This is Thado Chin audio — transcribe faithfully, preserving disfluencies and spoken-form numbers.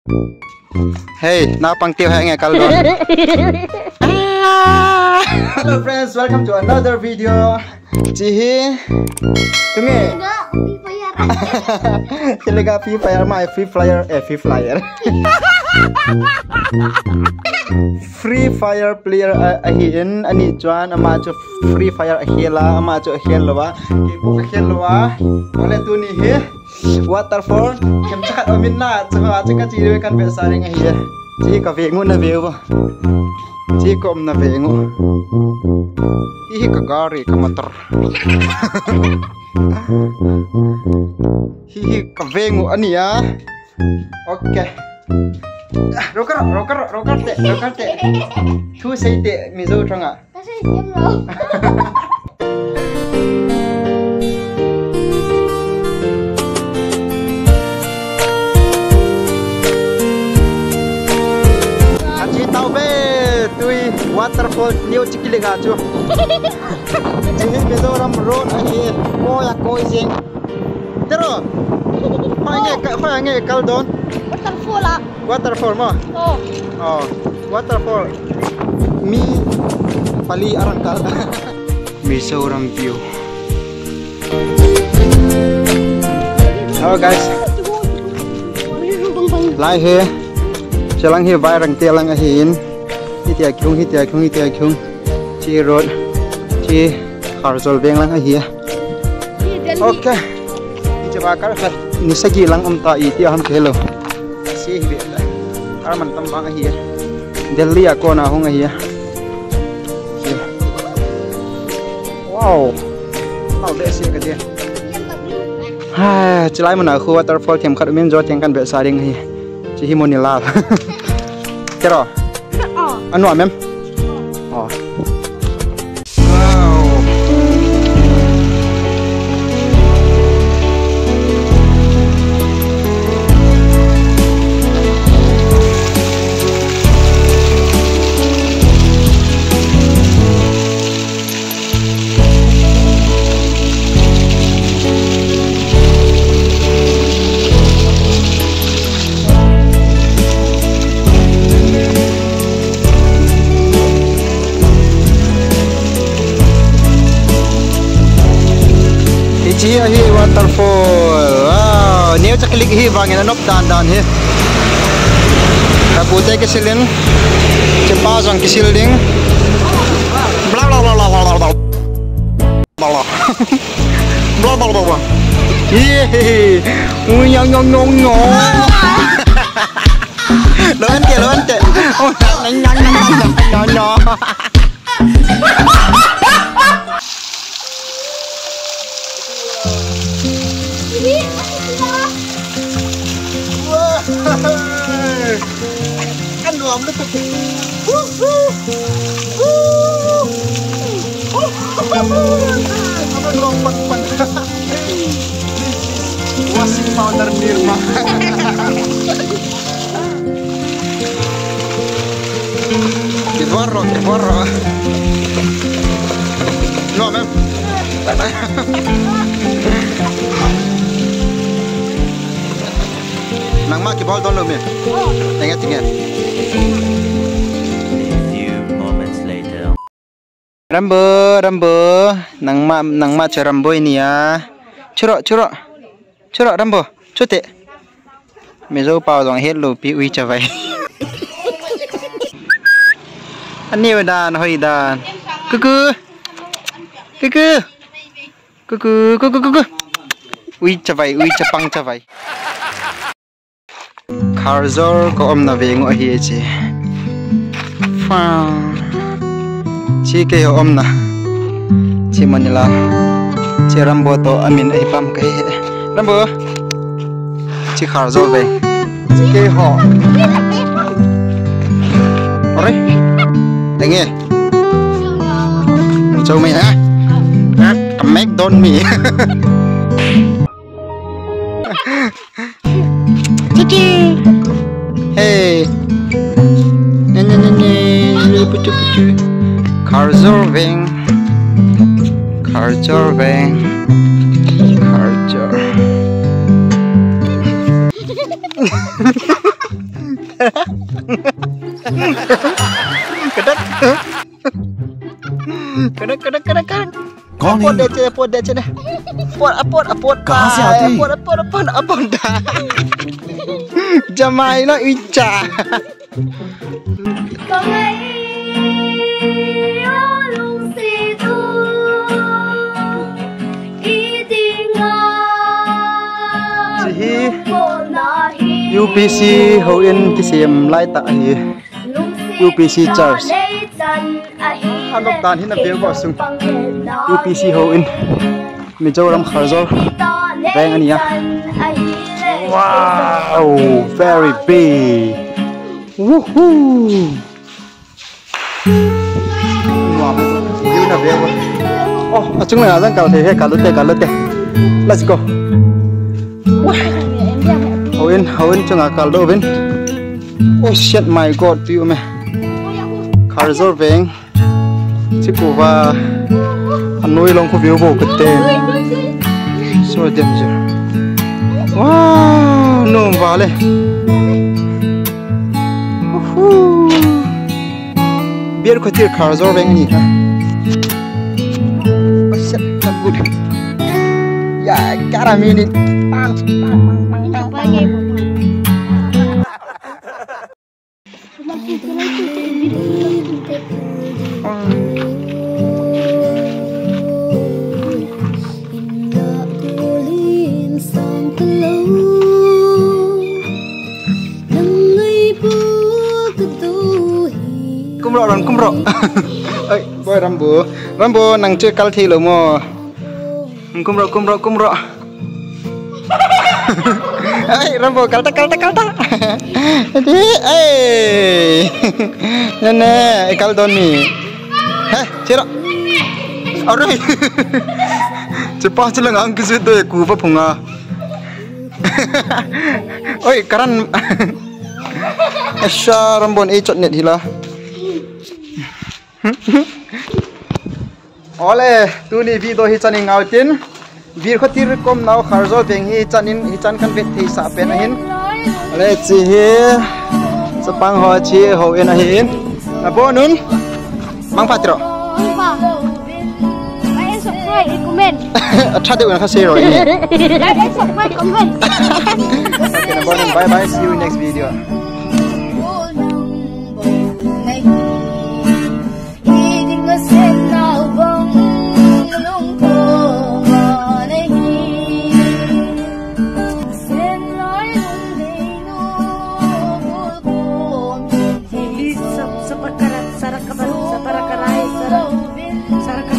Hey, naupang tiu he nge kal don. Ah! Hello friends, welcome to another video. Chi hi. Tunge. Chilega Free Fire mai, Free Fire, eh, Free Fire. Free Fire player a, ahin, ani chuan ama chu Free Fire akhel a, ama chu akhel lou a, kei pawh ka khel lou a. Ole tuni hi waterfall themcha khat awmin na, chu ha chu ka chi kan ve sa reng ahi. Chi ka veng u na ve u. Chi ka awmna veng u. Hi hi ka gari ka motor. Hi hi ka veng u a nia. Ok. Rocker, rocker, rocker te, rocker te. Thu sei te, Mizo thanga. Ka sei diam lo. Achi tau be, tui waterfall neo chiki le ga chu. Chi hi Mizoram road ahi, koi a koi jeng. Tero. Khoi nge, khoi nge kal don. Waterfall a. Waterfall mo? Oh. Oh, waterfall. Mi pali arang kal. Mizoram view. Hello guys. Lai he. Chelang hi vai rang te lang ahin. Hitia khung, hitia khung, hitia khung. Chi road. Chi Kharzol veng lang ahi. Ok. Hiche ba kar khat ni sagi lang um ta, iti ham ke lo. Si hi be la. Arman tam bang ahi. Delhi a kona hung ahi. Wow. Wow, be si ka de. Ha, chilai mana khu waterfall them khat min jo teng kan be sa ding hi. Chi hi moni la. Kero. Oh. Anu amem. Oh. Wow. Hichi ahi waterfall. Wow, neo chaklik hi vangin anop dan dan hi. Kapute kisilin, chepa jong kisil ding. Bla bla bla bla bla bla. Bla bla bla bla. Yay. Ui, yong, yong, yong, yong. Lo ante, lo ante. Oh, nang, nang, nang. Wow. Kan nuam lutuk. Wuh, wuh. Wuh. Wuh. Apa nuam pan pan. This is Wasik powder Nirma. Kibor ro, kibor ro. No, ma'am. Nangma kibol don lo me. Enga tinge. A few moments later. Rambo, Rambo, nangma, nangma chu Rambo i nia. Churo, churo. Churo, Rambo, chute. Mizo pau jong het lo pi ui chavai. Ani dan, hoi dan. Kuku. Kuku. Kuku, kuku, kuku. Ui chavai, ui chapang chavai. Kharzor ka umna veng u ahi e chi. Fa. Chi keiho umna. Chi Manila. Chi Rambo to amin ahi pam kahi e. Rambo. Chi Kharzor veng. Chi keiho. Ore. Tenge. Chau mai ha. Ka mek don mi. Chichi. Hey. Ne, ne, ne, ne. Puchu, puchu. Kharzor veng. Kharzor veng. Kharzor. Kadak. Kadak, kadak, kadak, kadak. Apot deh, che, apot deh, che deh. Apot, apot, apot. Kahan se aate? Apot, apot, apot, apot. Jamai lo icha. Hiche hi U P C houin kisem lai tah ahi. U P C Church. Anop dan hin a view bo sung. U P C houin. Mizoram Kharzor veng ania. Wow, very big. Woohoo. Wow, view na view. Oh, achung na jang kal thei he, kal ute, kal ute. Let's go. Houin, houin chunga kal doh uvin. Oh shit, my God, view me. Kharzor veng. Chikuva. Anoi long khu view bo kate. So danger. Wow, nom vale. Woohoo. Birkhotir Kharzor veng ni ha. Oh shit, not good. Yeah, I got a minute. Bang, bang, bang, bang, bang, bang. Kumro, ran kumro. Ai, boy Rambo. Rambo, nang chu kal thei lou mo. Kumro, kumro, kumro. Ai, Rambo, kal ta, kal ta, kal ta. Ai. Nene, kal don mi. He, chiro. Arai. Chepa chu lang ang kisu do ku pa phunga. Oi, karan. Asha, Rambo in eichot net hila. Ole, tuni video hichan in ngau tin. Birkhotir kom nau Kharzor veng hichan in, hichan kan vet thei sah pen ahin. Ole, hiche hi chapang ho hiche houin ahin. Nabon un. Mangpha tiro. Mangpha. Like, subscribe, comment. Atha deu na kha sei ro ni. Like, subscribe, comment. Okay, nabon un. Bye bye. See you in next video. Sa-, sapakara-, sarakaba-, saparakarai, sara-, saraka-